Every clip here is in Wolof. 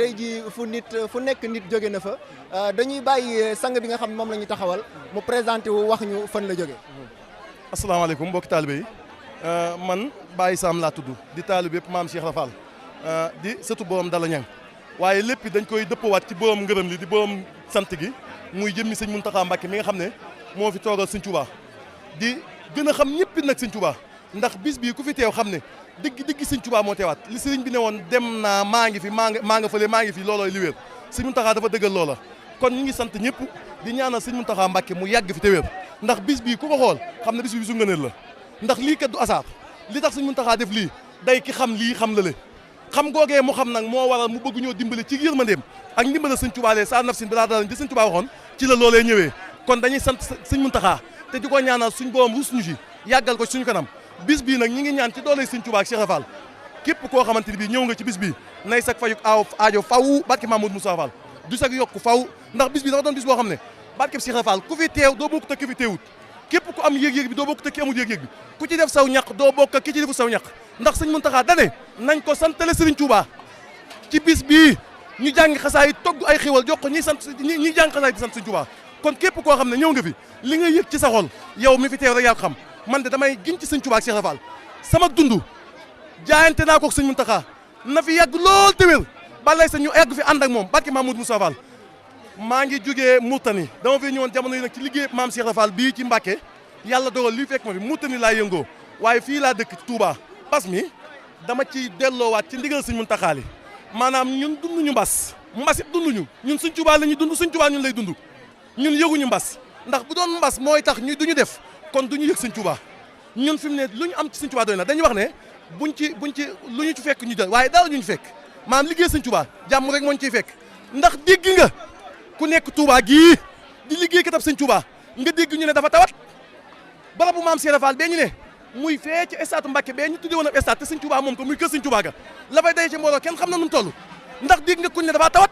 tey jii fu nekk nit jóge na fa dañuy bàyyi sang bi nga xam ne moom la ñu taxawal mu présenté wu wax ñu fan la jóge. asalaamaaleykum mbokki taalibe yi man Baye Sam laa tudd di taalibe yëpp maam Cheikh Rafal di sëtu borom Dala Ñang waaye lépp dañ koy dëppawaat ci borom ngërëm li di borom sant gi muy jëmmi sëñ Muntaxa Mbàkke mi nga xam ne moo fi toogal sëñ Tuubaa di gën a xam ñëpp nag sëñ Tuubaa ndax bis bii ku fi teew xam ne digg sëñ Tuubaa moo teewaat li sëriñ bi ne woon dem naa maa ngi fi maa nga fële maa ngi fi loolooy li wér sëñ Muntaxa dafa dëggal loola kon ñu ngi sant ñëpp di ñaanal sëñ Muntaxa Mbàkke mu yàgg fi te wér ndax bis bii ku ko xool xam ne bis bi bisu ngëneel la ndax lii kat du asaar li tax sëñ Muntaxa def lii day ki xam lii xam la le xam googee mu xam nag moo waral mu bëgg ñoo dimbali ci yërmandeem ak ndimbala sëñ Tuubaa lee sa nafsin bi daa dalañ di sëñ Tuubaa waxoon ci la loolee ñëwee kon dañuy sant sëñ Muntaxa te di ko ñaanal suñ borom rus ñu ci yàggal ko suñu kanam bis bii nag ñi ngi ñaan ci doole sëñ Tuubaa ak Cheikh Rafal képp koo xamante ni bii ñëw nga ci bis bii nay sag fayuk aajo faw barke Mamadou Moussa Fall du sag yokku faw ndax bis bi dafa doon bis boo xam ne barke Cheikh Rafal ku fi teew doo bokk te ki fi teewut képp ku am yéeg-yéeg bi doo bokk te ki amul yéeg-yéeg bi ku ci def saw ñaq doo bokk ki ci defu saw ñaq ndax sëñ Muntaxa dane nañ ko santale Sëriñ Tuubaa ci bis bii ñu jàng xasaay togg ay xiwal jox ko ñi jàng xasaay di sant Sëriñ Tuubaa kon képp koo xam ne ñëw nga fi li nga yëg ci sa xol yow mi fi teew rek yaa ko xam man de damay giñ ci Sëriñ Tuubaa ak Cheikh Rafal sama dund jaayante naa ko sëñ Muntaxa na fi yàgg lool te wér balay sa ñu yàgg fi ànd ak moom barke Mamadou Moussa Fall maa ngi jógee Mourtani dama fi ñëwoon jamono yi nag ci liggéey maam Cheikh Rafal bii ci Mbàkke yàlla dogal lii fekk ma fi Mourtani laa yëngoo waaye fii laa dëkk ci Touba mbas mi dama ci delloowaat ci ndigal sëñ Muntaxa li maanaam ñun dunduñu mbas it dunduñu ñun sëñ Tuubaa la ñuy dund sëñ Tuubaa ñun lay dund ñun yëguñu mbas ndax bu doon mbas mooy tax ñu duñu def kon duñu yëg sëñ Tuubaa ñun fi mu ne lu ñu am ci sëñ Tuubaa doy na dañuy wax ne buñ ci lu ñu ci fekk ñu jël waaye dara ñu fekk maanaam liggéey sëñ Tuubaa jàmm rek moo ñu ciy fekk ndax dégg nga ku nekk Touba gii di liggéey katab sëñ Tuubaa nga dégg ñu ne dafa tawat barabu maam Cheikh Rafal bee ñu ne muy fee ci stade Mbàkke bee ñu tuddee woon ab stade te sëñ Tuubaa moom ko muy kër sëñ Tuubaa ga la fay daje ci mbooloo kenn xam na nu mu toll ndax dégg nga kuñ ne dafa tawat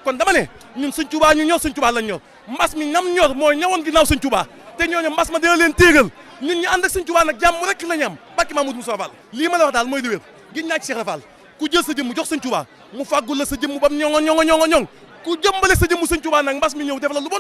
kon dama ne ñun sëñ Tuubaa ñu ñor sëñ Tuubaa lañ ñor mbas mi ñam ñor mooy ñëwoon ginnaaw sëñ Tuubaa te ñooñu mbas ma dina leen téegal ñun ñu ànd ak sëñ Tuubaa nag jàmm rek la ñu am barke Mamadou Moussa Fall lii ma la wax daal mooy li wér giñ naa ci Cheikh Rafal ku jël sa jëmm jox sëñ Tuubaa mu fàggul la sa jëmm bam ñoŋo ku jëmbale sa jëmm sëñ Tuubaa nag mbas mi ñëw def la lu bon